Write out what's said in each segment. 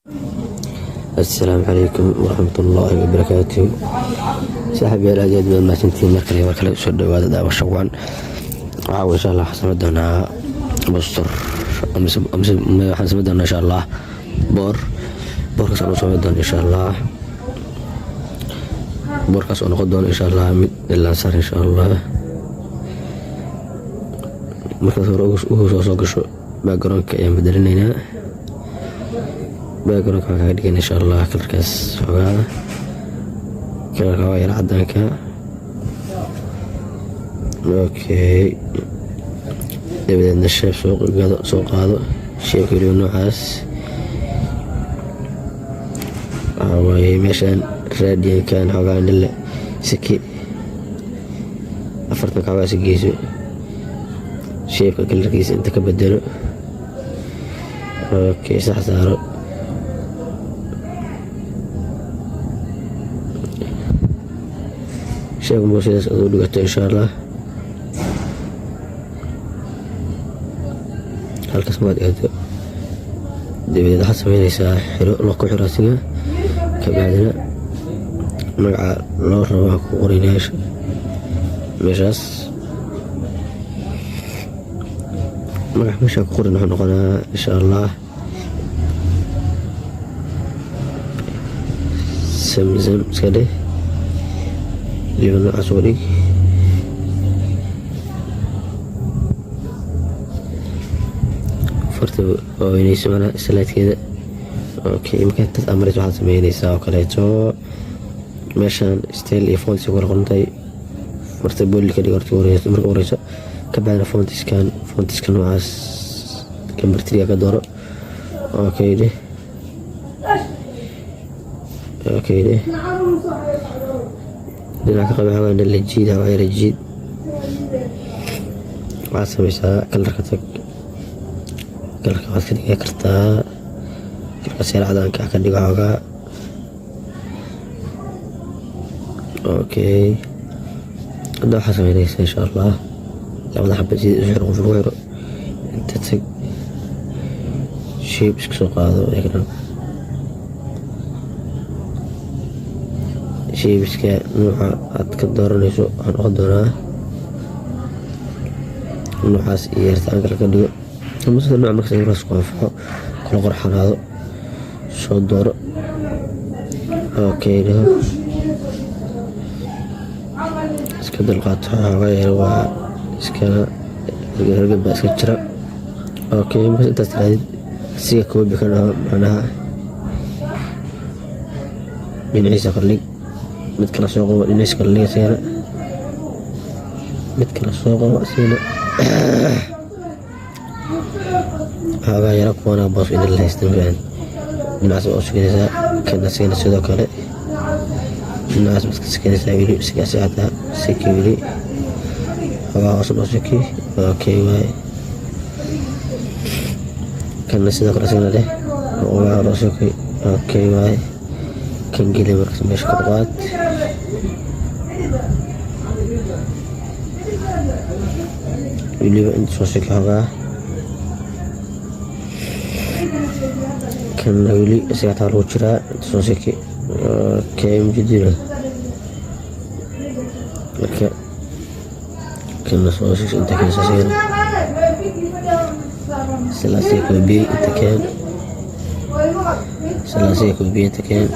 Assalaamu calaykum waraxmatullaahi wabarakaatuh. Saaxiibayaal, aad iyo aad baad mahadsantihiin. Mar kale, mar kale usoo dhawaada daawasho wacan. Waxaa wey, insha Allah, waxaan samayn doonaa poster amase waxaan samayn doonaa, insha Allah, boor. Boorkaas aan u samayn doono, insha Allah, boorkaas oo noqon doono, insha Allah, mid ilaansaar, insha Allah. Markaas hore ugu soo gasho, backgroundka ayaan bedelinaynaa. Backgroundka waxaan kaga dhigana, insha Allah, colorkaas xoogaa, colorka waa yar cadaanka. Okay, dabadeedna shape soo gado, soo qaado shapeka, weliba noocaas waxaa waaye. Meeshaan radiuskan xoogaa nile siki 40-ka xoogaa si geyso. Shapeka colorkiisa inta ka bedelo. Okay, sax saaro. Shapeka marka sidaas aad u dhigato, insha Allah, halkaas markaad dhigato, dabadeed waxaad sameynaysaa xiro loo ku xiro asiga. Kabacdina magaca loo rabo waxaan ku qoraynaa meeshaas. Magaca meesha ku qoran wuxuu noqonaa, insha Allah, Samsam iska dheh. Weliba noocaas uga dhig. Farta waaweyneyso, macnaha slaadkeeda. Okay, marka intaas aad marayso, waxaad sameynaysaa oo kaleeto meeshaan style iyo fonts ku kala qoran tahay. Farta bold ka dhig horta horeyso, marka horeyso. Ka bacdina fontskan, fontska noocaas number 3 ka dooro. Okay dheh, okay dheh. Dhinaca ka qaba xoogaa la jiid, xoogaa yara jiid. Waxaad sameysaa, colorka tag. Colorka waxaad ka dhigi kartaa colorka seer cadaanka ka dhigo xoogaa. Okay, hadda waxaa sameynaysa, insha Allah, labada xaba sida isu xiro, qof lagu xiro. Inta tag, shape iska soo qaado. Eegna shapeska nooca aad ka dooranayso waxaa noqon doonaa noocaas iyo rectangle ka dhigo, ama sida nooc markaas markaas ku anfaco, kula qorxanaado, soo dooro. Okay dhaho. Iska dulqaato xoogaa yar, waa iska hergeb baa iska jira. Okay, markaas intaas tirahdid, siga copy ka dhaho, macnaha dhinaciisa kordhig. Mid kale soo qabo, dhinaciisa kordhig asigana. Mid kale soo qabo asigana xoogaa yara. Kuwana boos in la haysta mafahan. Dhinacaas waa u suganaysaa kan, asigana sidoo kale dhinacaas baad ka sakanaysaa. Weli sigaasi hataa siki, weli xoogaa hoos noo siki. Okay waay. Kanna sidoo kale asigana leh, xoogaa noo siki. Okay waay. Kan geli markaas meesha ka qaad. Weliba inta soo siki xoogaa. Kanna weli isaga taa lagu jiraa, inta soo siki. Okay, mujidina marka kana soo siki, inta keensa asigana. Isla asiga koobiyey, inta keen. Isla asiga koobiyey, inta keen.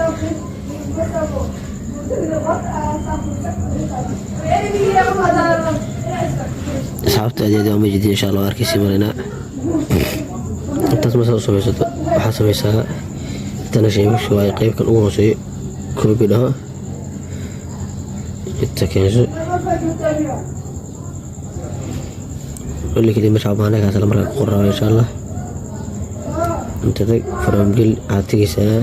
Asxaabta, aad iyo aad waa majidin, insha Allah arkaysi maraynaa. Intaas markaad u samaysato, waxaad samaysaa intana shapeska waaye. Qeybkan ugu hooseeyo copy dhaho, inta keenso. Wali kaliya meesha baahnahay kaas markaa ku qoraa, insha Allah. Inta tag, from gel, waxaad tegeysaa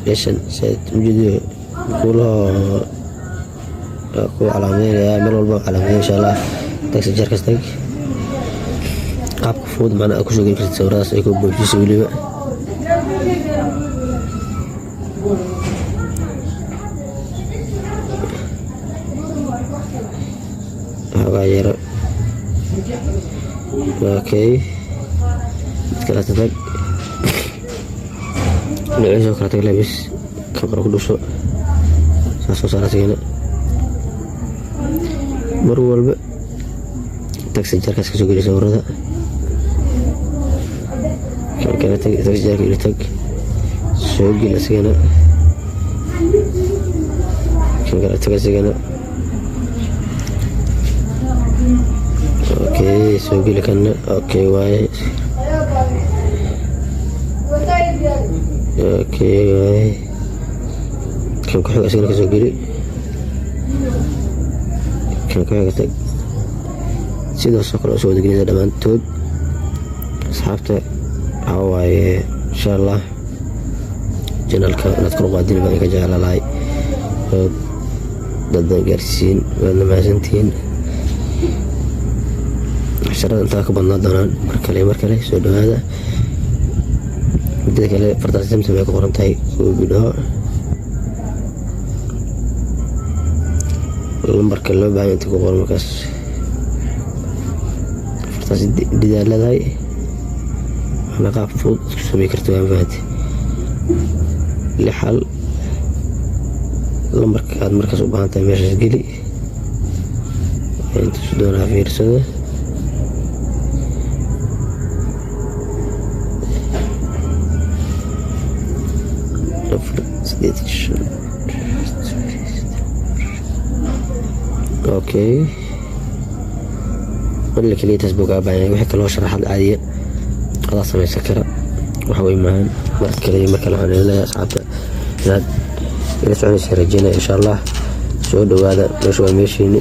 meeshan saad ujeedo kuulaha ku calaamadeynayaa. Meel walba calaamadey, insha Allah. Tag sajarkas, tag qaabka fudud, macnaa aad kusoo geli kartid sawiradaas ay ku buuxisay weliba. Xoogaa yaro. Okay. Mid kale tag, dhinaciisa kala tag, lebis kan kore ku dhuso, saas soo saara asigana. Mar walba text jarkaas kasoo geli sawirada. Kan kale tag, text jarka ila tag, soo geli asigana. Kan kale tag asigana. Okay, soo geli kana. Okay waaye, okay waaye. Kan ku xig asigana kasoo geli. Kan ku xiga tag, sidaasoo kale usoo wadagelinaysa dhammaantood. Asxaabta, waxaa waaye, insha Allah channelka inaad kor u qaadin baan ka jeclalahay oo dadna gaarsiin. Waadna mahadsantihiin. Casharada intaa ka badnaa doonaan. Mar kale, mar kale soo dhawaada. Midada kale, fartaas Zamzam ay ku qoran tahay, copy dhaho. Lambarka loo baahan inta ku qoran markaas fartaas didaa leedahay. Waxna qaab fudud isku samey karta waan fahanti. Lix hal, lambarka aad markaas u baahan tahay meeshaas geli. Intuusu doonaa fiirsada. 4, 8, 5. Okay, walla keliya taas buu kaa baahan yahay. Wixii kaloo sharaxaad caadiya adaa samaysan kara, waxa way maahan. Mar kale iyo mar kale waxaan idin leeyahay, asxaabta, inaad ila soconaysa rajeynaya insha Allah. Soo dhawaada, meesha waa meeshiini.